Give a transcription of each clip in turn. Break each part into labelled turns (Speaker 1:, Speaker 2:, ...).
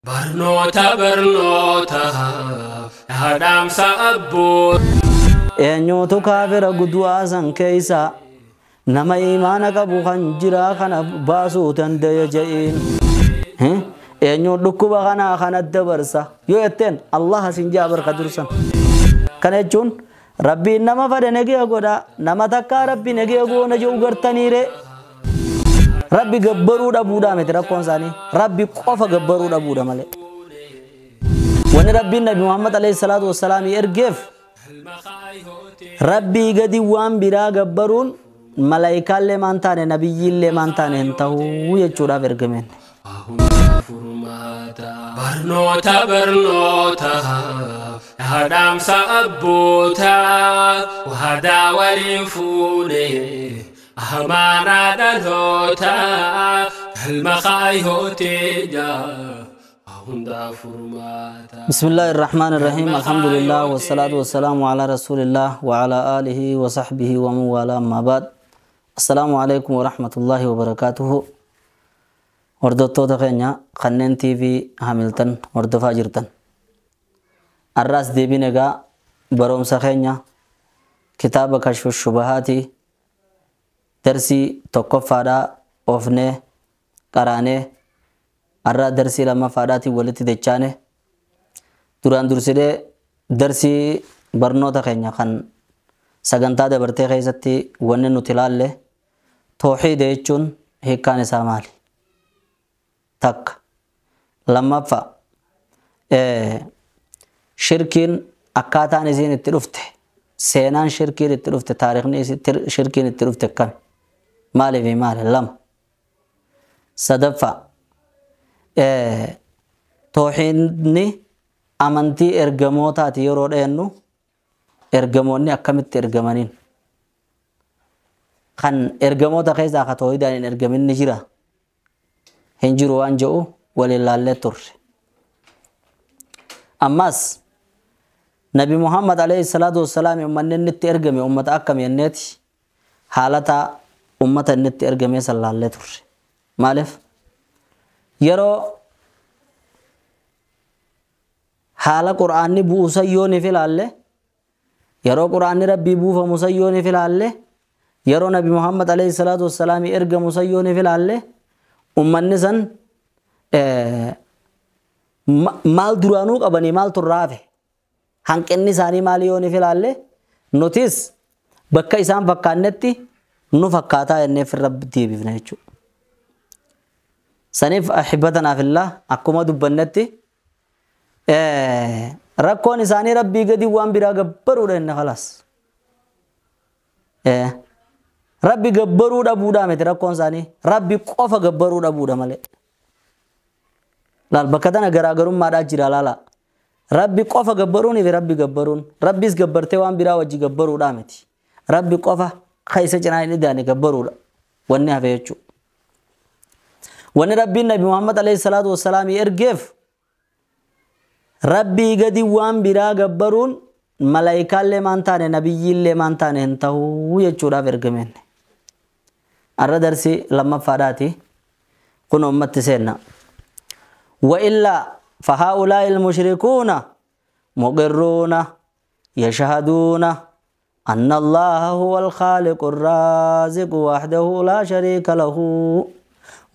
Speaker 1: Barnoota barnoota dhaadhaamsa abboo.
Speaker 2: Eenyuutu kaafira gudu'aa san keeysa nama imaana qabu kan jiraa kana baasuu dandaya je'iin. Eenyuun dhukkuba kanaa kana dabarsa yoo jetteen Allah sin jaa barka dursan. Kana jechuun Rabbiin nama fedhe nagiya godha, nama takkaa Rabbi nagiya goona jedhu gartaniire. Rabbi gabbaruu dhabuudhaa miti rakkoon isaanii, Rabbi qofa gabbaruu dhabuudha malee. Wanni Rabbiin Nabi Muhammad alayhi salaatu wassalaam ergeef Rabbii gadi waan biraa gabbaruun malaayikaallee maan taane nabiyyiillee maan taane hin ta'uu jechuudhaaf ergameen.
Speaker 1: Barnoota barnoota dhaadhaamsa abbootaa waadaa waliin fuune amaanaa dhalootaa galma kaayyootii hundaa furmaata.
Speaker 2: بسم الله الرحمن الرحيم. الحمد لله والصلاة والسلام على رسول الله وعلى آله وصحبه ومن والاه، أما بعد. السلام عليكم ورحمة الله وبركاته. Hordoftoota keenya kanneen TV Hamilton hordofaa jirtan. Har'aas deebiin egaa barumsa keenya kitaaba Kashfu Shubahaati darsii tokkoffaadhaa oofnee qaraanee har'a darsii lammaffaadhaatiin walitti dachaane. Duraan dursinee darsii barnoota keenya kan sagantaa dabartee keessatti wanni nuti ilaalle tooxiida jechuun hiikkaan isaa maali? Takka. Lammaffaa, shirkiin akkaataan isiin itti dhufte, seenaan shirkiin itti dhufte, taarikhni shirkiin itti dhufte akkami? Maalii fi maali? Lama. Sadaffaa, tooxiidni amantii ergamootaati yeroo dheennu ergamoonni akkamitti ergamaniin? Kan ergamoota keessaa ka tooxiidhaan hin ergamin ni jira? Hin jiru waan jedhu waliin laallee turre. Ammas Nabi Muhammad alayhi salaatu wassalaam uummanni inni itti ergame uummata akkam jenneeti haalata uummata inni itti ergame san laallee turre. Maaliif? Yeroo haala Qur'aanni bu'u san yoo ni filaalle, yeroo Qur'aanni Rabbii buufamu san yoo ni filaalle, yeroo Nabi Muhammad alayhi salaatu wassalaam ergamu san yoo ni filaalle, uummanni san maal duraanuu qabanii maaltu irraa hafe? Hanqinni isaanii maali yoo ni filaalle, nutis bakka isaan fakkaannetti nu fakkaataa jennee ofirra deebifna jechuudha. Saniif ahibbatanaaf illaa akkuma dubbannetti rakkoon isaanii Rabbii gadi waan biraa gabbaruudha inni khalaas. Rabbi gabbaruu dhabuudhaa miti rakkoon isaanii, Rabbi qofa gabbaruu dhabuudha malee. Laal bakka tana garaagarummaadhaa jira laala. Rabbi qofa gabbaruunii fi Rabbi gabbaruun, Rabbis gabbartee waan biraa wajji gabbaruudhaa miti. Rabbi qofa ka isa cinaa hin idaane gabbaruudha wanni hafe jechuudha. Wanni Rabbiin Nabi Muhammad alayhi salaatu wassalaam ergeef Rabbii gadi waan biraa gabbaruun malaayikaallee maan taane nabiyyiillee maan taane hin ta'uu jechuudhaaf ergameen. Har'a darsii lammaffaadhaati. Kun ummatti seenna. وإلا فهؤلاء المشركون مقرون يشهدون أن الله هو الخالق الرازق وحده لا شريك له،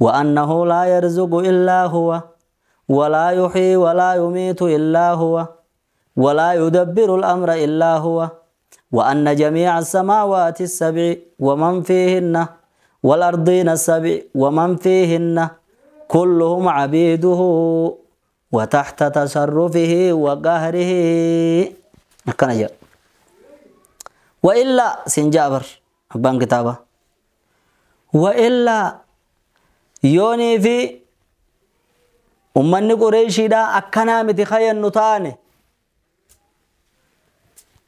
Speaker 2: وأنه لا يرزق إلا هو، ولا يحيي ولا يميت إلا هو، ولا يدبر الأمر إلا هو، وأن جميع السماوات السبع ومن فيهن والأرضين السبع ومن فيهن كلهم عبيده وتحت تصرفه وقهره. وإلا سنجابر أبان كتابة وإلا يوني في أمني قريشي دا أكنا متخيل نتاني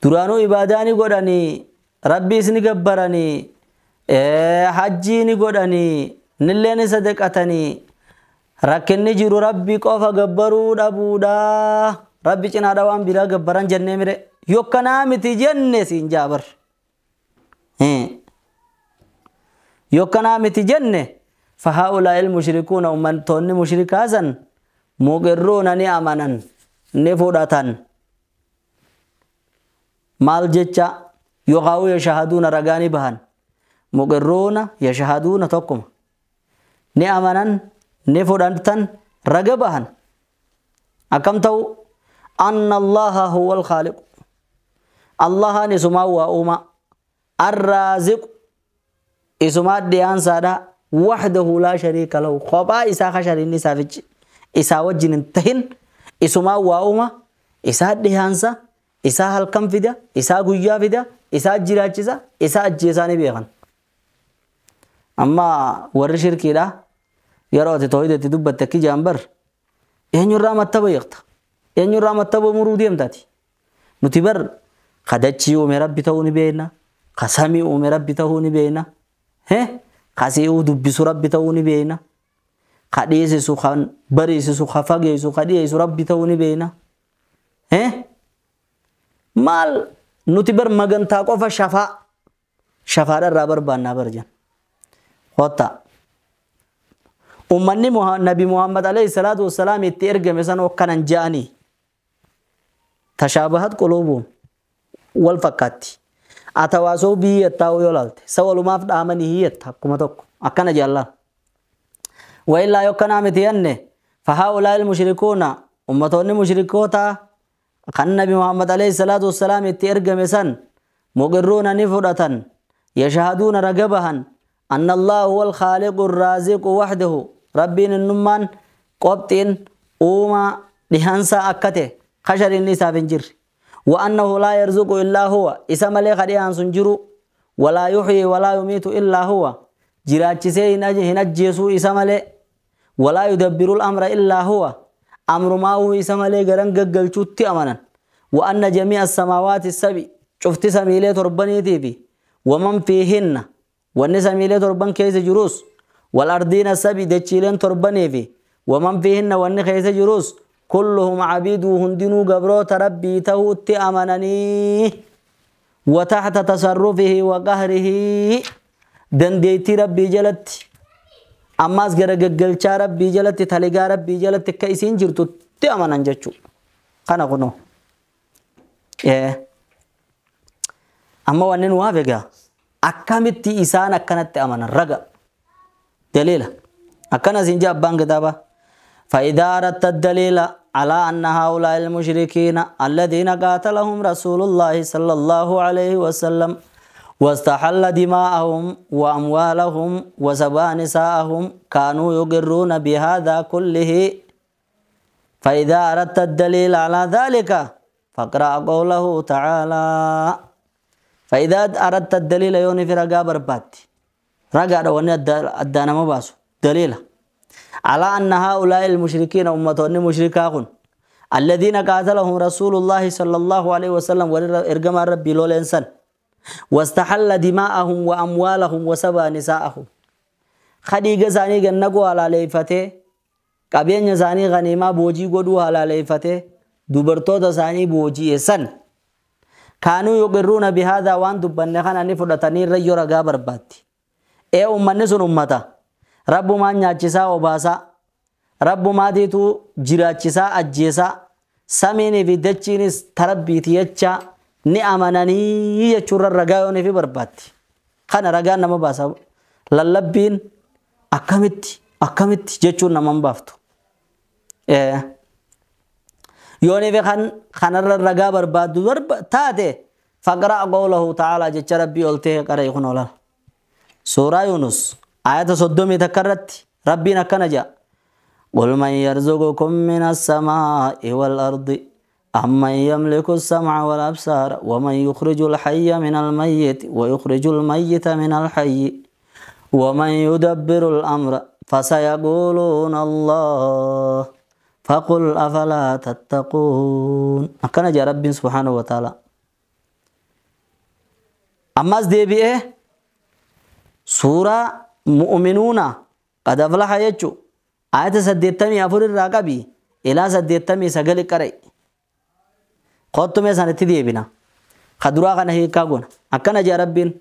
Speaker 2: درانو إباداني قداني ربي سني قبراني حجيني قداني نليني صدقتني rakkinni jiru Rabbi qofa gabbaruu dhabuudha. Rabbi cinaadha waan biraa gabbaran jennee mire yokkanaa miti jenne siin jaabar. Yokkanaa miti jenne فهؤلاء المشركون أمتون مشركا سن Muqirruuna ni amanan ni fudhatan. Maal jecha yookaan yashahaduuna ragaa ni bahan. Muqirruuna yashahaduuna tokkuma. Ni amanan ni fudhatan raga bahan. Akkam ta'u anna Allaha huwa al-khaaliq. Allahan isumaa waa uuma. Arraaziqu isumaa dhiyaansaadha. Wahdahu laa shariika lahu. Kophaa isaa kashariinni isaaf isaa wajjin hin tahin isumaa waa uuma. Isaa dhiyaansa. Isaa halkan fida. Isaa guyyaa fida. Isaa jiraachisa. Isaa ajjeesaa ni beekan. Amma warri shirkiidha. Yeroo ati toohidatti dubbatte akki jaan bar eenyurraa mattaba yeqta. Eenyurraa mattaba muruu deemtaati. Nuti bar kadachii uume rabbi ta'uu ni beekna. Kasamii uume rabbi ta'uu ni beekna. Kasi'uu dubbisu rabbi ta'uu ni beekna. Ka dhiisisu, kan bariisisu, ka fageessu, ka dhiyeessu rabbi ta'uu ni beekna. Maal nuti bar magantaa qofa shafaa. Shafaadha irraa barbaannaa bar jan. Kottaa. Ummanni Nabi Muhammad alayhi salaatu wassalaam itti ergame san akkanan ja'anii tashaabahat quluubuhum wal fakkaatti. Atawaasoo biyya taa'uu yoo laalte sa walumaaf dhaamanii hiyyatta akkuma tokko akkana jaallaan. Wa illaa yokkanaa miti jenne fahaa'ulaa ilmushrikuuna ummatoonni mushrikoota kan Nabi Muhammad alayhi salaatu wassalaam itti ergame san muqirruuna ni fudhatan yashahaduuna raga bahan anna Allaha huwa al-khaaliqu ar-raaziqu wahdahu. Rabbiin innummaan qobxiin uumaa dhihansaa akka ta'e kashariin isaaf hin jirre. Wa annahu laa yarzuqu illaa huwa. Isa malee ka dhihaan sun jiru. Walaa yuhyi walaa yumiitu illaa huwa. Jiraachisee hin ajjeesuu isa malee. Walaa yudabbiru al-amra illaa huwa. Amrumaa'uu isa malee garan gaggalchuutti amanan. Wa anna jamii'a as-samaawaati sabi. Cufti samiilee torbaniitii fi waman fiihinna. Wanni samiilee torban keessa jirus wal ardiina sabi dachiileen torbanii fi waman fiihinna wanni keessa jirus kulluhum abiduu hundinuu gabroota rabbii ta'uutti amananii wa taxta tasarrufihi wa qahrihi dandeettii rabbii jalatti ammaas gara gaggalchaa rabbii jalatti taligaa rabbii jalatti akka isiin jirtutti amanan jechuudha. Kana kunoo. Amma wanni nu hafe egaa akkamitti isaan akkanatti amanan raga daliila akkana siin jaa abbaan kitaabaa. فإذا أردت الدليل على أن هؤلاء المشركين الذين قاتلهم رسول الله صلى الله عليه وسلم واستحل دماءهم وأموالهم وسبى نساءهم كانوا يقرون بهذا كله. فإذا أردت الدليل على ذلك فاقرأ قوله تعالى. فإذا أردت الدليل يوني في رقا بربات رقا رواني الدانا مباسو دليل على أن هؤلاء المشركين أمتون مشركاهم الذين قاتلهم رسول الله صلى الله عليه وسلم وإرقم ربي لول إنسان واستحل دماءهم وأموالهم وسبى نساءهم. خديجة زاني جنقوا على ليفته قبين زاني غنيمة بوجي قدوها على ليفته دبرتو زاني بوجي إنسان كانوا يقرون بهذا وان دبنخان نفرتني ريو رقا برباتي. إيه أمني سن أمتا رب ما نياچسا وباسا رب ما ديتو جراچسا أجيسا سميني في دچينس تربيتي يچا ni amananii jechuurra ragaa yoonii fi barbaatti. Kana ragaan nama baasa. Lallabbiin akkamitti akkamitti jechuun nama hin baaftu. Yoonii fi kan kanarra ragaa barbaaddu taate faqra qawlahu ta'ala jecha rabbii ol ta'e qara'e kun olaal. Suuraa Yunus ayata 31 irratti rabbiin akkana jedha. قل من يرزقكم من السماء والأرض أمن يملك السمع والأبصار ومن يخرج الحي من الميت ويخرج الميت من الحي ومن يدبر الأمر فسيقولون الله فقل أفلا تتقون. أكن جاء رب سبحانه وتعالى. أما دي بي سورة مؤمنون قد أفلح يجو آية 84 الراقبي إلى 89 قرأ. قطمه سنتي ديبنا خدرا كان هي كاغون أكن جاء ربين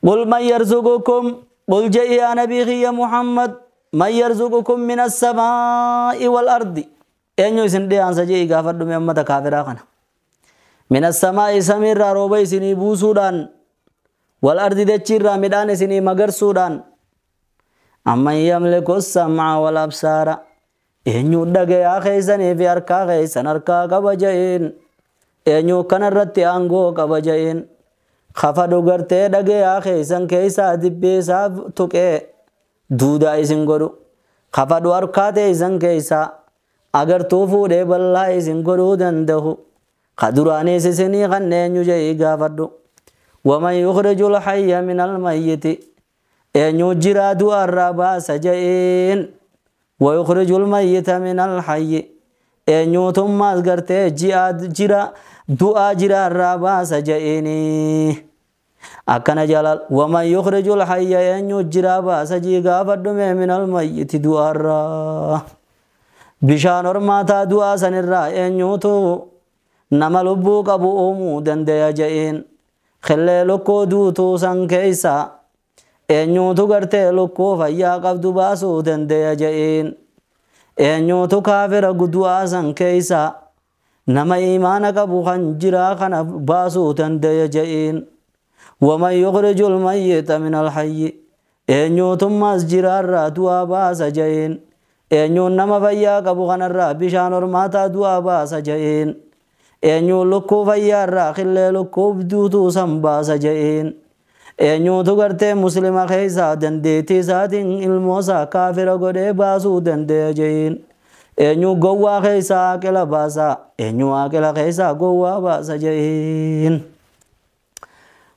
Speaker 2: قل من يرزقكم قل جاء يا نبي يا محمد Man yarzuqukum min as-samaa'i wal ardi. Eenyu isin dhiyaansa jee gaafadhu mee ummata kaafiraa kana. Min as-samaa'i samiirraa rooba isinii buusuudhaan wal ardi dachiirraa midhaan isinii magarsuudhaan. Amman yamliku as-sam'a wal absaara. Eenyu dhagayaa keessanii fi harkaa keessan harkaa qaba je'een. Eenyu kanarratti aangoo qaba je'een. Kafa dhugartee dhagayaa keessan keessaa dibbee isaa tuqee duudaa isin godhu. Kafa harkaa teessan keessaa agartuu fuudhee bal'aa isin godhuu danda'u. Ka duraanis isinii kan eenyu je'ii gaafadhu. Waman yukhrijul hayya minal mayyiti. Eenyu jiraa du'arraa baasa je'een. Wayukhrijul mayyita minal hayyi. Eenyuutummaas gartee ji'a jira du'aa jiraarraa baasa je'eenii. Akkana jalal waman yukhrijul hayya eenyu jiraa baasa jii gaafadhu mee minal mayyiti du'arraa. Bishaan hormaataa du'aa sanirraa eenyuutu nama lubbuu qabu uumuu dandaya je'een. Qillee lukkuu duutuu san keessa eenyuutu gartee lukkuu fayyaa qabdu baasuu dandaya je'een. Eenyuutu kaafira du'aa san keessa nama imaana qabu kan jiraa kana baasuu dandaya je'een. Waman yukhrijul mayyita minal hayyi. Eenyuutummaas jiraarraa du'aa baasa je'een. Eenyuun nama fayyaa qabu kanarraa bishaan hormaataa du'aa baasa je'een. Eenyuun lukkuu fayyaarraa qillee lukkuu duutuu san baasa je'een. Eenyuutu gartee muslima keessaa dandeettii isaatiin ilmoosaa kaafira godhee baasuu dandaya je'een. Eenyu gowwaa keessaa aqila baasa. Eenyu aqila keessaa gowwaa baasa je'een.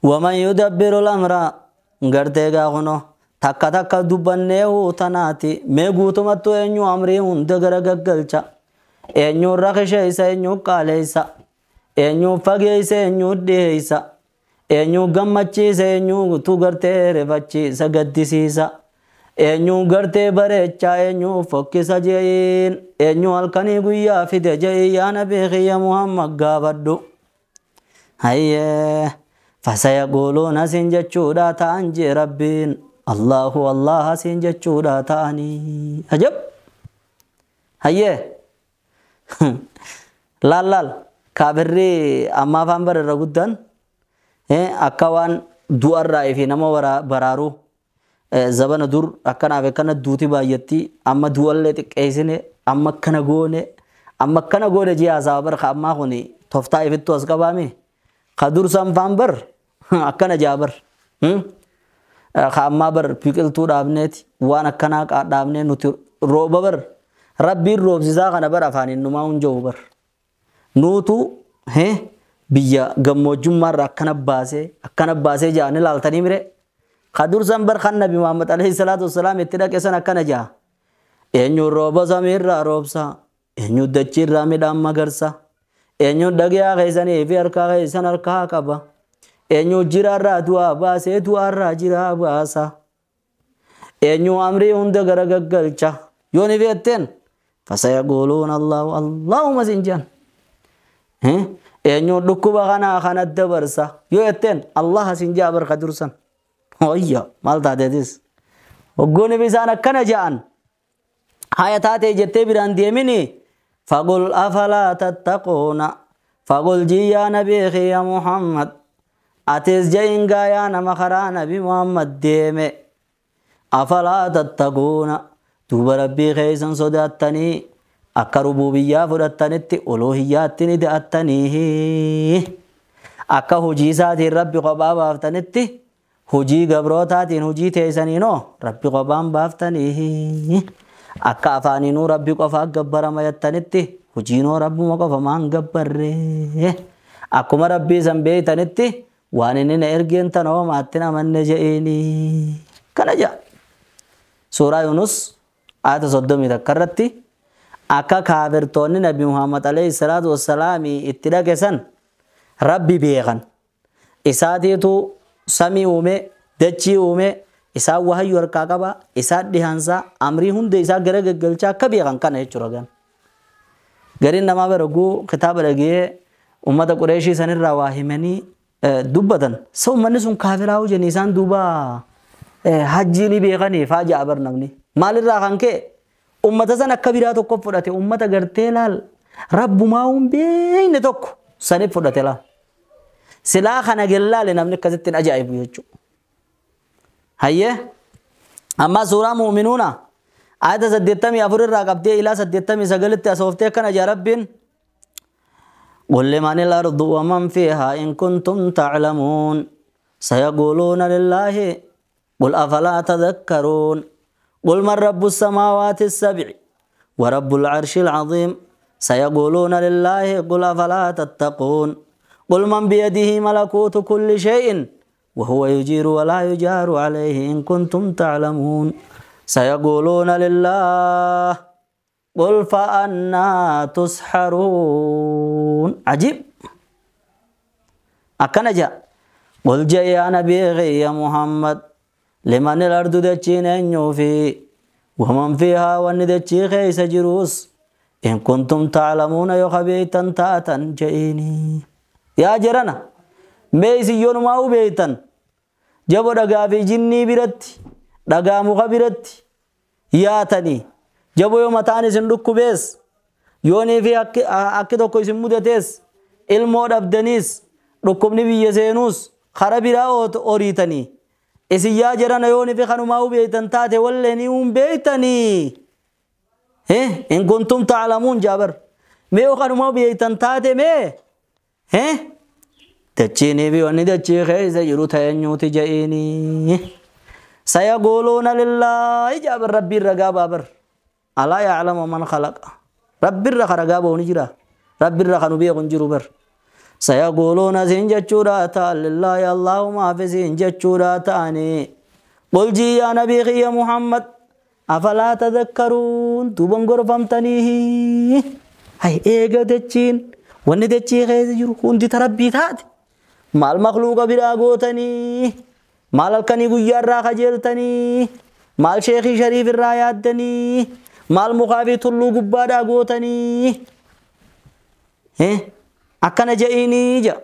Speaker 2: Waman yudabbiru al-amra gartee gaa kunoo takka takka dubbannee tanaati mee guutumattuu eenyu amrii hunda gara gaggalcha. Eenyu rakisheessa eenyu qaaleessa. Eenyu fageessa eenyu dhiheessa. Eenyu gammachiisa eenyutu gartee rifachiisa gaddisiisa. Eenyu gartee bareechaa eenyu fokkisa je'een. Eenyu halkanii guyyaa fide je'ii yaa nabii kiyya Muhammad gaafadhu. Hayyee fasayaquuluuna siin jechuudha ta'an jee Rabbiin. Allahu Allah siin jechuudha ta'anii. Ajab! Hayyee! Laal laal kaafirri ammaa afaan bara irra guddaan akka waan du'arraa fi nama baraaruu zabana dur akkanaaf akkana duuti baay'atti amma du'allee xiqqeessine amma akkana goone amma akkana goone ji'a haasawa bar ka ammaa kun toftaa ifittuu as qabaame ka dur san faan bar akkana jaa bar ka ammaa bar biqiltuu dhaabneeti waan akkanaa dhaabnee nuti rooba bar rabbiin roobsisaa kana bar afaaniin numaa hunja'u bar nuutu biyya gammoojjummaarraa akkana baasee ja'anii laaltanii mire ka dursan bar kan nabi Muhammad alayhi salaatu wassalaam itti dhaqe san akkana ja'a. Eenyu rooba samiirraa roobsa, eenyu dachiirraa midhaan magarsa, eenyu dhagayaa keessanii fi harkaa keessan harkaa qaba, eenyu jiraarraa du'aa baasee du'aarraa jiraa baasa, eenyu amrii hunda gara gaggalcha. Yoo ni beekteen fasayaquuluuna Allahu Allahuma sin jedhan. Eenyu dhukkuba kanaa kana dabarsa yoo jetteen Allah sin ja'a barka dursan. Wayya maal taateetis. Hoggoonni bisaan akkana ja'an. Haya taatee jettee biraan deemini. Faqul afalaa tattaquuna. Faqul jiyyaa nabii kiyya Muhammad. Atis ja'iin gaayaa nama karaa nabi Muhammad deeme. Afalaa tattaquuna. Duuba rabbii keessan sodaattanii akka rububiyyaa fudhattanitti uluhiyyaatti ni da'attanii. Akka hojii isaatiin rabbi kophaa baaftanitti hojii gabrootaatiin hojii teessaniinoo rabbi kophaan baaftanii. Akka afaaniinuu rabbi qofaa gabbarama jettanitti hojiinoo rabbuma qofa maan gabbarree. Akkuma rabbii san beeytanitti waan inni na ergeen tana homaatti namanne je'eenii. Kana jedha. Suuraa Yunus ayata 31 irratti akka kaafirtoonni nabi Muhammad alayhi salaatu wassalaamii itti dhaqe san rabbi beekan. Isaatiitu samii uume, dachii uume, isaan wahayyu harkaa qaba, isaan dhihaansaa, amrii hunda isaa gara gaggalchaa akka beekan kana jechuudha gan. Gariin namaa baraguu kitaaba dhagee uummata Qureeshii sanirraa waa himanii dubbatan. Sa uummanni sun kaafiraa hojjenni isaan duuba hajjii ni beekanii faa ja'a bar namni. Maalirraa kan ka'e ummata san akka biraa tokko fudhate ummata gartee laal rabbumaa hin beekne tokko saniif fudhate laal. Silaa kana gellaale namni akkasitti hin ajaa'ibu jechuudha. Hayyee amma suuraa muuminuuna ayata 84 irraa qabdee ilaa 89tti asooftee akkana jaa rabbiin. قل لمن الأرض ومن فيها إن كنتم تعلمون سيقولون لله قل أفلا تذكرون قل من رب السماوات السبع ورب العرش العظيم سيقولون لله قل أفلا تتقون قل من بيده ملكوت كل شيء وهو يجير ولا يجار عليه إن كنتم تعلمون سيقولون لله قل فأنا تسحرون. عجيب. أكنجا قل جاء يا نبي يا محمد لمن الأرض دچين في ومن فيها وندچي خيس جروس إن كنتم تعلمون يخبيتا تاتا جئيني يا جرنا ميسي يونما بيتا جبو دغا في جني برت دغا مخبرت يا تني jaboo yoo mataan isin dhukkubees yoonii fi akki tokko isin mudatees ilmoo dhabdaniis dhukkubni biyya seenuus kara biraa horiitanii isin yaa jedhana yoonii fi kanumaa beeytan taate walleenii hun beeytanii in kuntum ta'lamuun jaabar mee yoo kanumaa beeytan taate mee dachiinii fi wanni dachii keessa jiru ta'eenyuuti je'inii sayaquuluuna lillaahi jaabar rabbiin ragaa baabar. ألا يعلم من خلق رب الرخ رقابه نجرا رب الرخ نبيغ جربر سيقولون زنجتشورا لله الله ما في زنجتشورا تاني قل جي يا نبي يا محمد أفلا تذكرون دوبن غرفمتنيه هاي إيغا دچين وني دچي خيز جرو كنت تربي تات مال مخلوق برا غوتني مال الكني غيار را خجلتني مال شيخي شريف الرا يادني maal mukaa fi tulluu gubbaadhaa gootanii akkana je'inii jedha.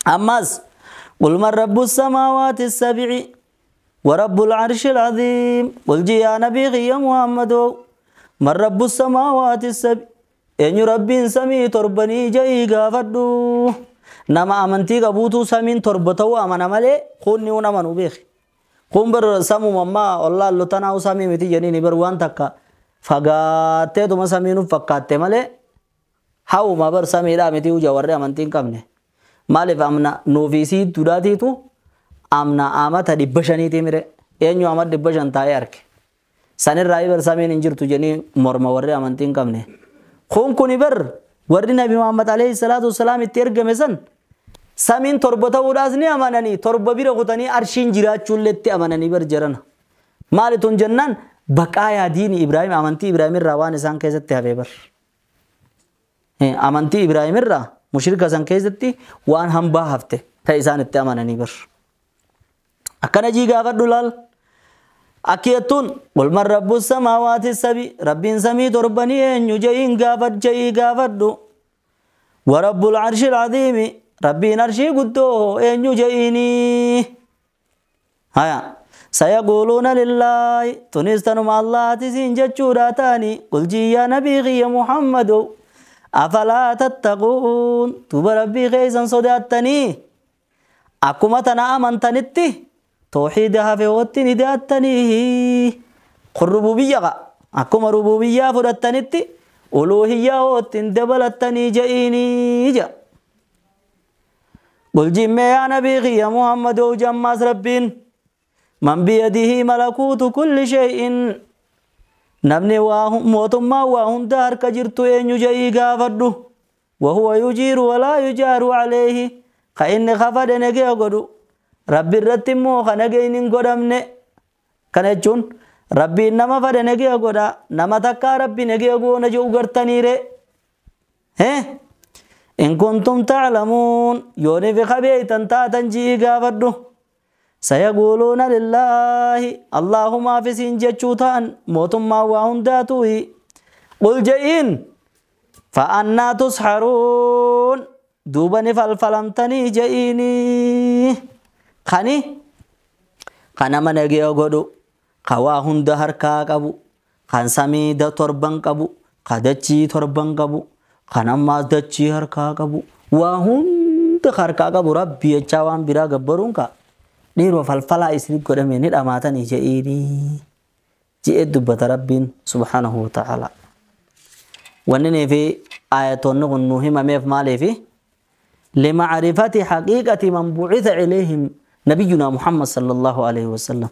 Speaker 2: Ammas qul man rabbu samaawaati sab'i wa rabbul arshil aziim qul ji yaa nabii kiyya Muhammadoo man rabbu samaawaati sab'i eenyu rabbiin samii torbanii je'ii gaafadhu. Nama amantii qabuutu samiin torba ta'uu amana malee kunni hun amanu beeki. Kun bar samuma ammaa ollaallu tanaa samii miti jedhini bar waan takka fagaatteetuma samii nuuf fakkaatte malee hawuma bar samiidhaa miti uja warri amantii hin qabne. Maaliif amna nuufisii duraatiitu amna amata 500 mire eenyu ama 500 taa'ee arge. Sanirraa bar samiin hin jirtu jedhanii morma warri amantii hin qabne. Kun kuni bar warri Nabi Muhammad alayhi salaatu wassalaam itti ergame san samiin torba ta'uudhaas ni amananii torba bira kutanii arshiin jiraachuullee itti amananii bar jarana. Maali tun jennaan baqaayaa diini Ibraahim amantii Ibraahim irraa waan isaan keessatti hafee bar. Amantii Ibraahim irraa mushrika san keessatti waan hambaa hafte ta'e isaan itti amananii bar. Akkana jii gaafadhu laal. Akki jettuun qul man rabbu samaawaati sabi rabbiin samii torbanii eenyu je'iin gaafadhu je'ii gaafadhu. Wa rabbul arshil aziimi rabbiin arshii guddoo eenyu je'iinii. Haya. سيقولون لله تنستن مع الله تسين جتشورا تاني قل جي يا نبي يا محمد أفلا تتقون توب ربي غيزا صداتني أكما تنا أمنتنتي توحيدها في وقت نداتني قل ربوبية أكما ربوبية فرتنتي ألوهية وقت دبلتني جئيني جا قل جي يا نبي يا محمد وجماس ربين من بيده ملكوت كل شيء نمني موتما وهم دار كجرت أن يجي غافدو وهو يجير ولا يجار عليه خإن خفد نجي غدو ربي الرتمو خنجي نغدمني كنجون ربي نما فد نجي غدا نما تكا ربي نجي غو نجو غرتنيره ها إن كنتم تعلمون يوني في خبيتن تاتنجي غافدو سيقولون لله اللهم في سنجتشوتان موتما وهنداتوه قل جئين فأنا تسحرون دوبني فالفلمتني جئيني خاني خانا من يجي قدو Ka waa hunda harkaa qabu, kan samii torban qabu, ka dachii torban qabu, kan ammaas dachii harkaa qabu, waa hunda harkaa qabu Rabbi jechaa waan biraa gabbaruun ka dhiiroo falfalaa isin godhame ni dhamaatanii je'iinii je'ee dubbata Rabbiin subhaanahu wa ta'ala. Wanni fi ayatoonni kun nu himameef maaliifi? لمعرفة حقيقة من بعث إليهم نبينا محمد صلى الله عليه وسلم.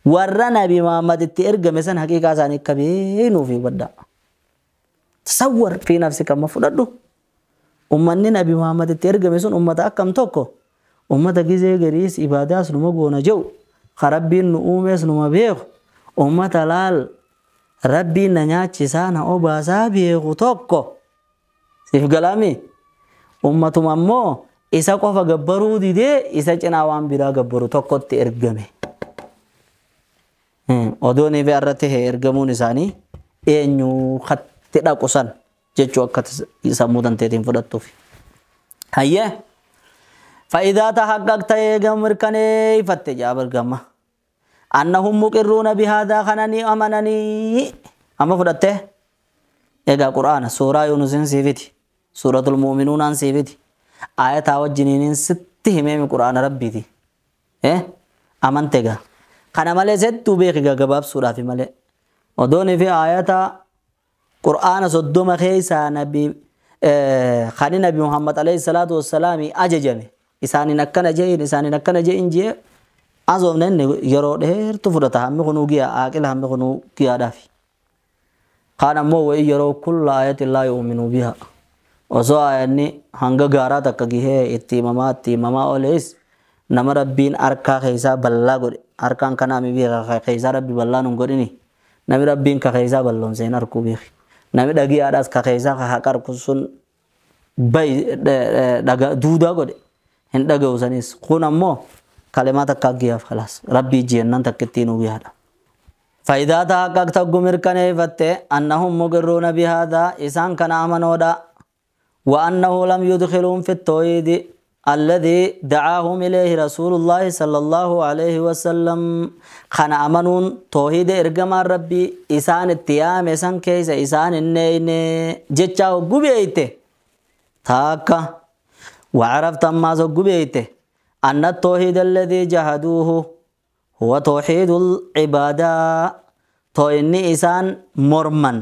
Speaker 2: ورنا نبي محمد ارقم سن حقيقة ساني كبير في ودا. تصور في نفسك ما فردو. أمني نبي محمد ارقم سن أمة أكم توكو. أمة جزء غريس إبادة سنما غونا جو. خربين نؤمس نما بيخ. أمة لال ربي ننياتي سانا أوباسا بيخو توكو. سيف قلامي. Ummatuma ammoo isa qofa gabbaruu didee isa cinaa waan biraa gabbaru tokkotti ergame. Odoon fi irratti ergamuun isaanii eenyu katti dhaqu san jechuu akka sammuu tanteetiin fudhattuuf. Hayyee فإذا تحققت eega mirkaneeffatte jaa bargamma. أنهم مقرون بهذا خنني أمنني أما fudhatte egaa Qur'aana suuraa Yuunusin siifiti. سورة المؤمنون عن سيفتي آية وجنين ست هميم قرآن ربي دي إيه أمنتك خنا مالي ست بيخي جباب سورة في مالي ودوني في آية قرآن صدوم خيسا نبي خاني نبي محمد عليه الصلاة والسلام أججمي إساني نكنا جين إساني نكنا جين جي أزوم نن يرو دهر تفرتها هم خنو جيا آكل هم خنو جيا دافي خانا مو يرو كل آية لا يؤمنوا بها osoo aayanni hanga gaaraa takka gihee itti himamaa ooles nama Rabbiin harkaa keessaa bal'aa godhe harkaan kanaa mi beeka keessaa Rabbi bal'aa nun godhini nami Rabbiin ka keessaa bal'oomse hin arkuu beeki nami dhagiyaadhaas ka keessaa ka haqa arku sun duudaa godhe hin dhaga'u sanis kun ammoo kalimaa takka giyaaf khalaas Rabbii jeennan takka ittiin ugiyaadha. فإذا تحققت mirkaneeffatte أنهم مقرون بهذا إسان كان أمنودا وأنه لم يدخلهم في التوحيد الذي دعاهم إليه رسول الله صلى الله عليه وسلم خان أمنون توحيد إرقام ربي إسان التيام إسان كيس إسان النين جتشاو قبيته تاكا وعرفت ما قبيته أن التوحيد الذي جهدوه هو توحيد العبادة توحيد إسان مرمن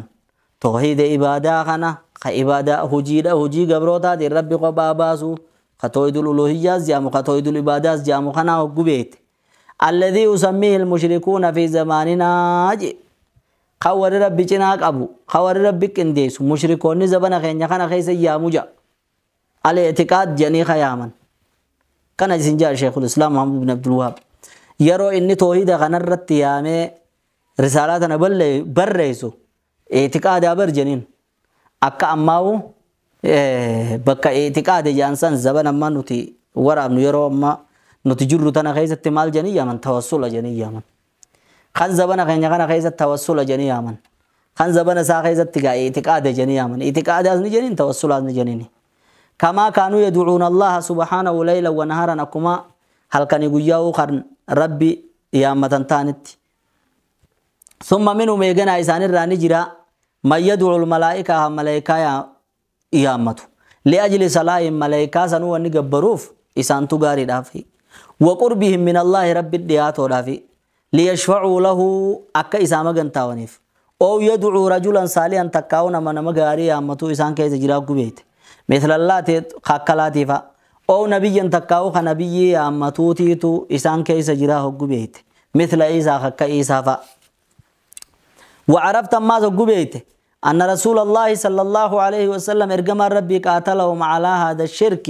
Speaker 2: توحيد عبادة خنا عبادة هجيدة هجي قبروتا دي ربي قبا باسو خطويد الألوهية زيامو خطويد العبادة زيامو خنا وقبيت الذي يسميه المشركون في زماننا خور ربي جناك أبو خور ربي كنديس مشركون زبنا خين خنا خيس يامو جا الاعتقاد جني خياما كان سنجار شيخ الإسلام محمد بن عبد الوهاب يرو إني توحيد خنا الرتيامي رسالاتنا بريسو اعتقاد أبر جنين akka ammaawu bakka itiqaade jedhan zaban ammaa nuti waraabnu yeroo ammaa nuti jirru tana keessatti maal jedhanii yaaman tawassula jedhanii yaaman. Kan zabana keenya kana keessatti tawassula jedhanii yaaman. Kan zabana isaa keessatti gaa itiqaade jedhanii yaaman. Itiqaadaas ni jedhaniin tawassulaas ni jedhaniin. كما كانوا يدعون الله سبحانه ليلا ونهارا akkuma halkanii guyyaa kan Rabbi yaammatan ta'anitti. ثم منهم eeganaa isaanirraa ni jira من يدعو الملائكة ملائكة يامتو لأجل صلاح ملائكة سنو ونقبروف إسان تغاري دافي وقربهم من الله رب الدياتو دافي ليشفعوا له أكا إساما قنتاونيف أو يدعو رجلا صالحا تكاونا من مغاري يامتو إسان كيس جراكو بيت مثل الله خاكلاتي فا أو نبيا تكاو خنبي يامتو تيتو إسان كيس جراكو بيت مثل إيسا خكا إيسا فا وعرفت ما زغبيت أن رسول الله صلى الله عليه وسلم إرجم ربي قاتلهم على هذا الشرك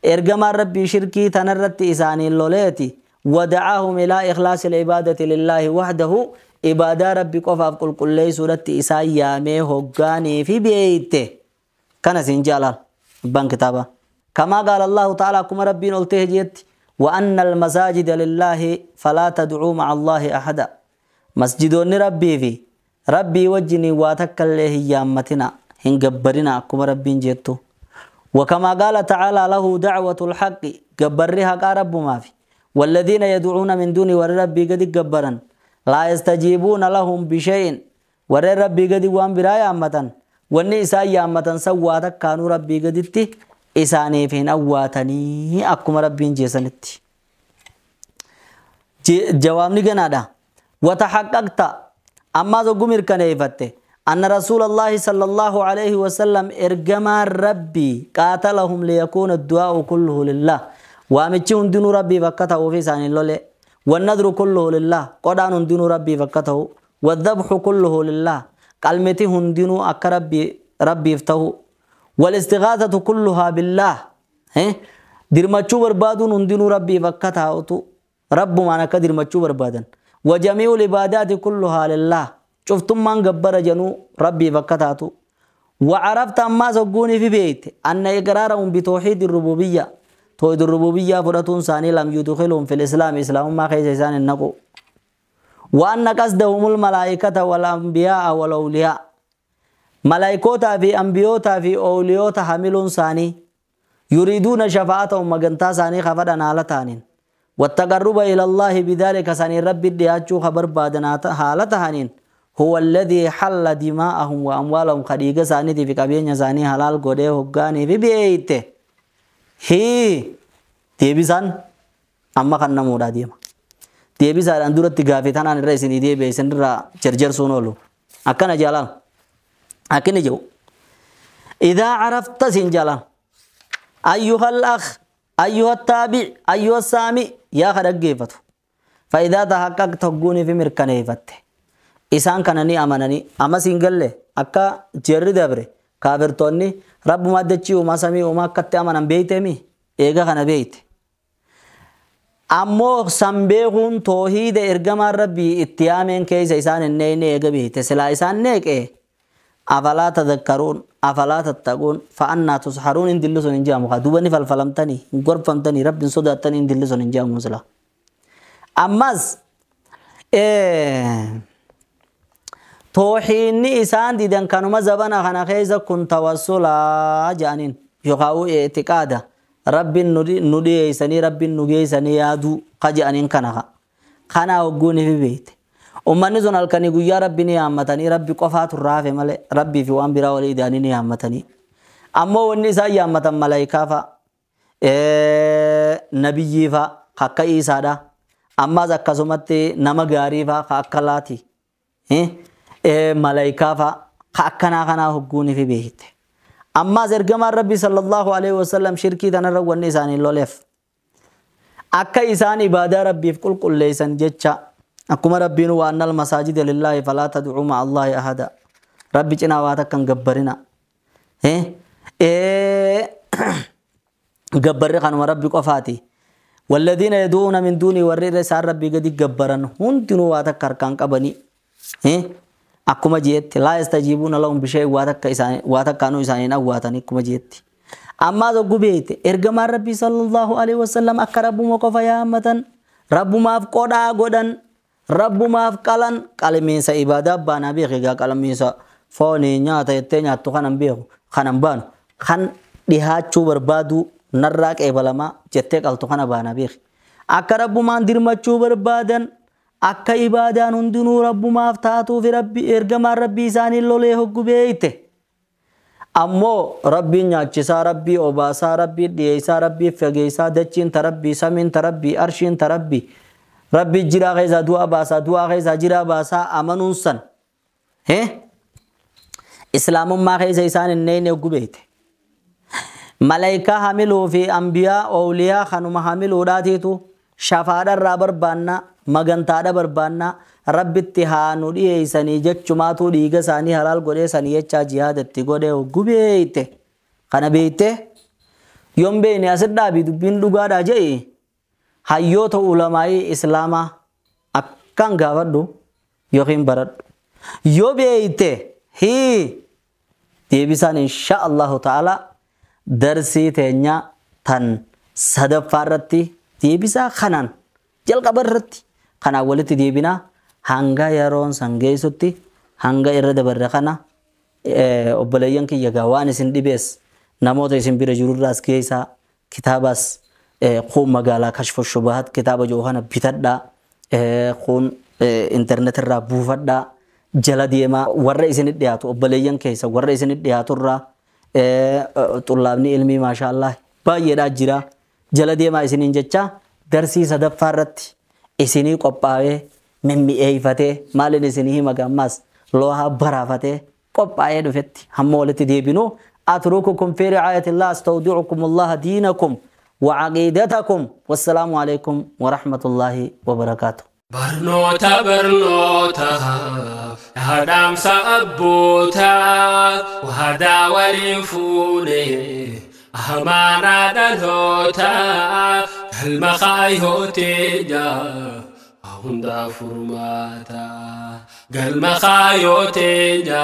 Speaker 2: إرجم ربي شركي تنرت إساني اللوليتي ودعاهم إلى إخلاص العبادة لله وحده عبادة ربي قفا قل كل سورة إساء يامي هقاني في بيته كان سنجالال بان كتابة كما قال الله تعالى كما ربي نلته جيت وأن المساجد لله فلا تدعوا مع الله أحدا مسجدون ربي في ربي وجني واتكله يامتنا هنجبرنا كما ربي جيتو وكما قال تعالى له دعوة الحق جبرها قارب ما في والذين يدعون من دون وربي قد جبرا Laa yastajiibuuna lahum bishay'in warreen rabbii gadi waan biraa yaammatan wanni isaan yaammatan san waa takkaanuu rabbii gaditti isaaniif hin awwaatanii akkuma rabbiin jeesanitti. Jawaabni ganaadha. Watahaqqaqta ammaas hogguu mirkaneeffatte أن رسول الله صلى الله عليه وسلم إرجما ربي قاتلهم ليكون الدعاء كله لله وامتشي هندنو ربي فكته في سان اللولي والنذر كله لله قدان هندنو ربي فكته والذبح كله لله قلمتي هندنو أك ربي ربي يفتهو والاستغاثة كلها بالله درمتشو بربادون هندنو ربي فكته رب معنا كدرمتشو بربادن وجميع العبادات كلها لله شفتم من جبر جنو ربي فكتاتو وعرفت أما زقوني في بيت أن إقرارهم بتوحيد الربوبية توحيد الربوبية فرتون ثاني لم يدخلهم في الإسلام إسلام ما خيس إنسان النقو وأن قصدهم الملائكة والأنبياء والأولياء ملائكوتا في أنبيوتا في أوليوتا حملون ثاني يريدون شفاعتهم مجنتا ثاني خفدنا حالتانين والتقرب إلى الله بذلك ثاني ربي دياتشو خبر بادنا حالتهانين هو الذي حل دماءهم وأموالهم خديجة ثاني في كابين ثاني حلال قده هجاني في بيته هي تيبسان أما كنا مورا ديما تيبسان أندورة تجافي ثنا الرئيس ندي بيسن را جرجر سونولو أكنا جلال أكنا جو إذا عرفت سنجلال أيها الأخ أيها التابع أيها السامي يا خرج جيفته فإذا تحققت هجوني في مركنيفته isaan kana ni amananii amma siin galle akka jerri dabre kaafirtoonni rabbuma addachii uumaa samii uumaa akkatti amanan beeyteemi eega kana beeyte. Ammoo san beekuun toohiida ergamaan rabbii itti yaameen keessa isaan hin neeyne eega beeyte silaa isaan neeqee afalaa tadhakkaruun afalaa tattaquun fa'annaa tusharuun hin dilli sun hin je'amu kaa duuba ni falfalamtanii hin gorfamtanii rabbiin sodaattanii hin dilli sun hin je'amu silaa. Ammas tooxiinni isaan didan kanuma zabana kana keessa kun tawassulaa jedhaniin yookaan i'tiqaada rabbiin nu dhiyeessanii rabbiin nu geessanii yaaduu ka jedhaniin kana kana hogguun fi beekte. Uummanni sun halkanii guyyaa rabbi ni yaammatanii rabbi qofaatu raafe malee rabbii fi waan biraa walii idaanii ni yaammatanii. Ammoo wanni isaan yaammatan malaayikaa fa'a nabiyyii fa'a akka Iisaadha. Ammas akkasumatti nama gaarii fa'a akka Laati. Malaayikaa fa'a akkanaa kanaa hogguun fi beekte. Ammas ergamaan rabbi sallallahu alaihi wasallam shirkii tanarra wanni isaanii loleef. Akka isaan ibaadaa rabbiif qulqulleessan jecha akkuma rabbiin waan al masaajida lillaahi falaa tad'uu ma'a Allaahi ahada. Rabbi cinaa waa takka hin gabbarina. Gabbarri kanuma rabbi qofaati. والذين يدعون من دوني warri isaan rabbii gadi gabbaran hundinuu waa takka harkaan qabanii. Akkuma jeetti laa yastajiibuuna lahum bishay'in waa takka isaanii waa takkaanuu isaaniin awwaatanii akkuma jeetti. Ammaa tokko beekte ergamaan rabbii sallallahu alaihi wasallam akka rabbuma qofa yaammatan rabbumaaf qodhaa godhan rabbumaaf qalan qalmiinsa ibaadaa baanaa beeku egaa qalmiinsa foonii nyaata jettee nyaattu kanan beeku kanan baanu kan dhihaachuu barbaadu narraa qeebalamaa jettee qaltu kana baanaa beeku. Akka rabbumaan dirmachuu barbaadan akka ibaadaan hundinuu rabbumaaf taatuu fi rabbi ergamaan rabbii isaanii lolee hoggu beeyte. Ammoo rabbiin nyaachisaa, rabbii obaasaa, rabbii dhiyeessaa, rabbii fageessaa, dachiin ta rabbii, samiin ta rabbii, arshiin ta rabbii, rabbii jiraa keessaa du'a baasaa, du'aa keessaa jiraa baasaa amanuun san. Islaamummaa keessa isaan hin neeyne hoggu beeyte. Malaayikaa hamiluu fi ambiyaa ooliyaa kanuma hamiluudhaatiitu shafaadharraa barbaannaa magantaadha barbaannaa rabbitti haa nu dhiyeessanii jechumaatu dhiiga isaanii halaal godhee sanii jechaa jihaadatti godhee hoggu beeyte. Kana beeyte yoon beeyne asit dhaabi dubbiin dhugaadhaa je'i hayyoota ulamaa'ii islaamaa akkan gaafadhu yookiin baradhu. Yoo beeyte hii deebisaan insha Allahu ta'ala darsii teenya tan sadaffaa irratti deebisaa kanaan jalqaba irratti kanaan walitti deebinaa hanga yeroon san geessutti hanga irra dabarre kana obboleeyyan kiyya gaa waan isin dhibees namoota isin bira jirurraas keessaa kitaabaas kuun magaalaa kashfa shubahat kitaaba jiru kana bitadhaa kuun Internet irraa buufadhaa, jala deemaa, warra isinit dhiyaatu, obboleeyyan keessa warra isinit dhiyaatu irraa xullaabni ilmii maashaallah baay'eedhaa jira, jala deemaa isiniin jecha. Darsii sadaffaa irratti isinii qophaa'ee mimmi'eeyfatee, maalin isinii hima, gammaas loohaa baraafatee qophaa'ee dhufetti hamma walitti deebinu, atrukukum fi ri'aayatillah, astawdi'ukum allaha diinakum wa aqiidatakum, wassalaamu alaikum wa rahmatullahi wa barakaatuh.
Speaker 1: Barnoota, barnoota, dhaadhaamsa abbootaa, waadaa waliin fuune, amaanaa dhalootaa, galma kaayyooteenya hundaa furmaata, galma kaayyooteenya.